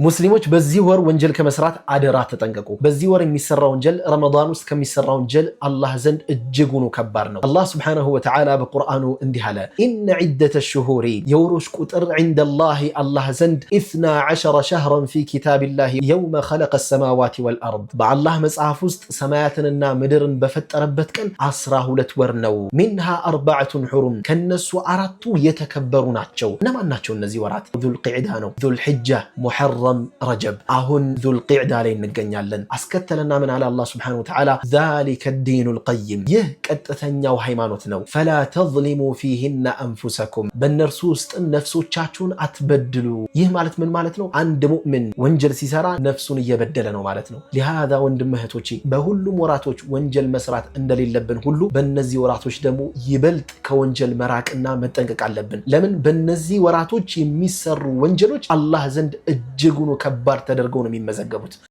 ሙስሊሞች በዚህ ወር ወንጀል ከመስራት አደራ ተጠንቀቁ። በዚህ ወር የሚሰራ ወንጀል ረመዳን ውስጥ ከሚሰራ ወንጀል አላህ ዘንድ እጅጉኑ ከባድ ነው። አላህ سبحانه وتعالى በቁርአኑ እንዲህ አለ፣ إن عدة الشهور የወሮች ቁጥር عند الله አላህ ዘንድ 12 شهرا في كتاب الله يوم خلق السماوات والأرض በአላህ መጽሐፍ ውስጥ ሰማያትንና ምድርን በፈጠረበት ቀን 12 ወር ነው። منها أربعة حرم ከነሱ አራቱ የተከበሩ ናቸው። እነማን ናቸው እነዚህ ወራት? ዙልቅዕዳ ነው፣ ዙልሕጃ፣ ሙሐረም፣ ረጀብ። አሁን ዙልቅዕዳ ላይ እንገኛለን። አስከተለና ምን አለ አላህ سبحانه وتعالى ذلك الدين القيم ይህ ቀጥተኛው ሃይማኖት ነው። فلا تظلموا فيهن أنفسكم በእነርሱ ውስጥም ነፍሶቻችሁን አትበድሉ። ይህ ማለት ምን ማለት ነው? አንድ ሙእምን ወንጀል ሲሰራ ነፍሱን እየበደለ ነው ማለት ነው። لهذا ወንድም እህቶቼ በሁሉም ወራቶች ወንጀል መስራት እንደሌለብን ሁሉ በእነዚህ ወራቶች ደግሞ ይበልጥ ከወንጀል መራቅና መጠንቀቅ አለብን። ለምን? በእነዚህ ወራቶች የሚሰሩ ወንጀሎች አላህ ዘንድ እጅጉኑ ከባድ ተደርገው ነው የሚመዘገቡት።